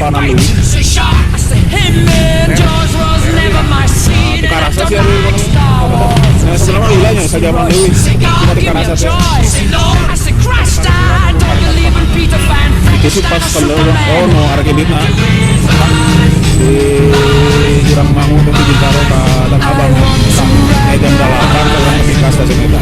delapanan deui. Nah, teu karasa sih aduh. Nah, sebenarnya lila nya sajaman deui. Cuma teu karasa teh. Itu sih pas kalau orang, oh no, arek editna. Di Jurang Mangu teh di Bintaro ka Tanah Abang. Tah, jam 8 kalau nepi ka stasiun eta.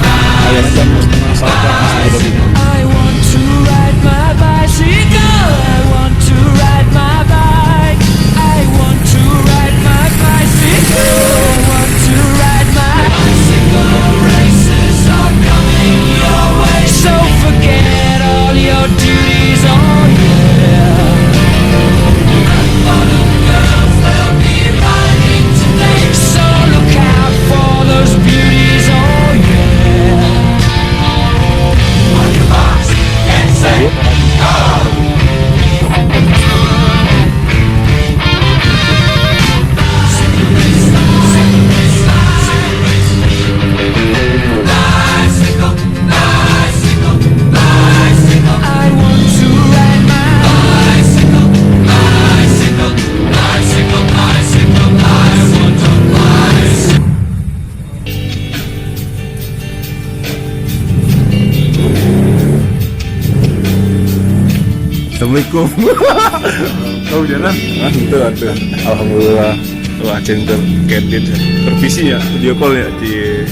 Ayeuna jam setengah salapan masih ada di. I want to ride my bicycle. I want to ride my bike. I want to ride my bicycle. I want to ride my bicycle. Races are coming your way. So forget all your duties, oh yeah. And for the girls, they'll be riding today. So look out for those beauties, oh yeah. On your marks, get set, go! Bicycle, bicycle, bicycle. I want to ride my bicycle, bicycle, bicycle, bicycle. I want to bicycle. Assalamualaikum. Kau jalan? Ah, itu atuh. Alhamdulillah. Wah, ceng terkedit tervisi ya, video call ya di.